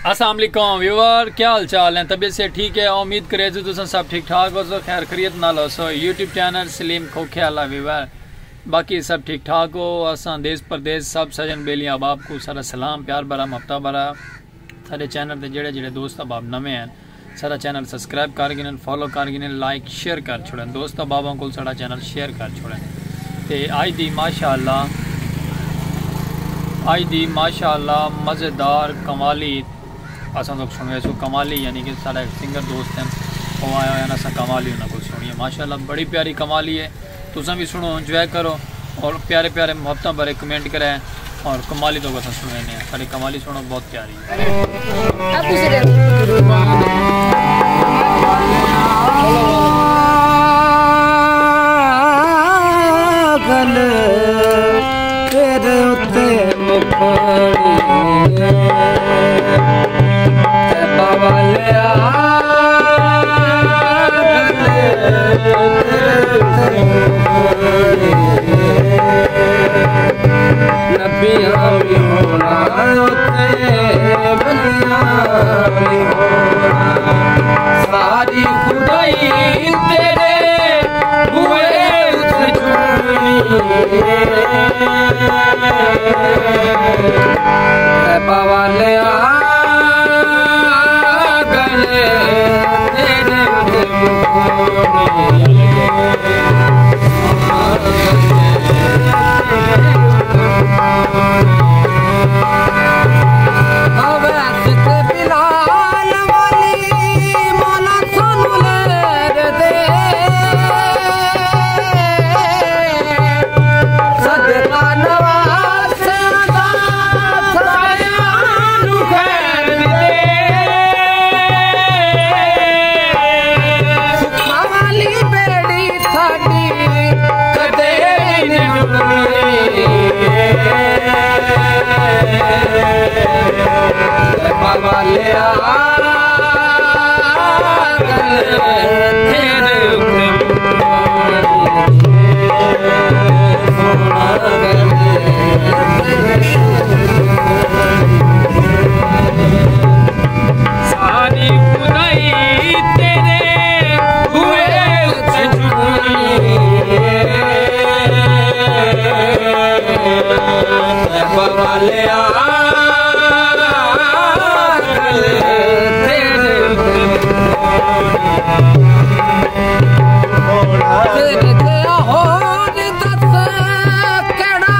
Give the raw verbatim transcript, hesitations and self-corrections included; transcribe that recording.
السلام علیکم ویور، کیا حال چال ہیں؟ طبیعت سے ٹھیک ہے؟ امید کرے جو تساں سب ٹھیک ٹھاک ہو سو، خیر خریت نال ہو سو۔ یوٹیوب چینل سلیم کھوکھے والا ویور، باقی سب ٹھیک ٹھاک ہو؟ اساں دیس پردیس سب سجن بیلیاں احباب کو سارا سلام، پیار بھرا، محبتہ بھرا۔ سارے چینل تے جڑے جڑے دوست احباب نویں ہیں، سارا چینل سبسکرائب کر گھنن، فالو کر گھنن، لائک شیئر کر چھوڑن۔ دوست احباباں کول سارا چینل شیئر کر چھوڑن۔ تے آج دی ماشاءاللہ، آج دی ماشاءاللہ مزیدار قوالی اساں تک سنوے سو۔ قوالی یعنی کہ سارا ایک سنگر دوست ہیں، وہ آیا ہویا نا، اساں قوالی انہاں کول سنی ہے۔ ماشاءاللہ بڑی پیاری قوالی ہے، تساں بھی سنو، انجوائے کرو اور پیارے پیارے محبتاں بھرے کمنٹ کرے اور قوالی تو اساں سنوینے ہیں۔ ساری قوالی سنو، بہت پیاری ہے۔ نبیاں وی ہونا اتے، ولیاں وی ہونا، ساری خدائی تیرے بوئے اتے جھکݨی۔ اے بوالیا گل تیرے اتے مکھوݨی۔ سالی بیڑی ساݙی کدے نی ٹُٹݨی۔ بابا لیا گل تیرے اتے سوہݨا گل۔ ساری خدائی تیرے بوئے اتے جھکݨی۔ بابا لیا گل تیرے اتے سوہݨا گل۔ تیرے تے ہور دس کیڑا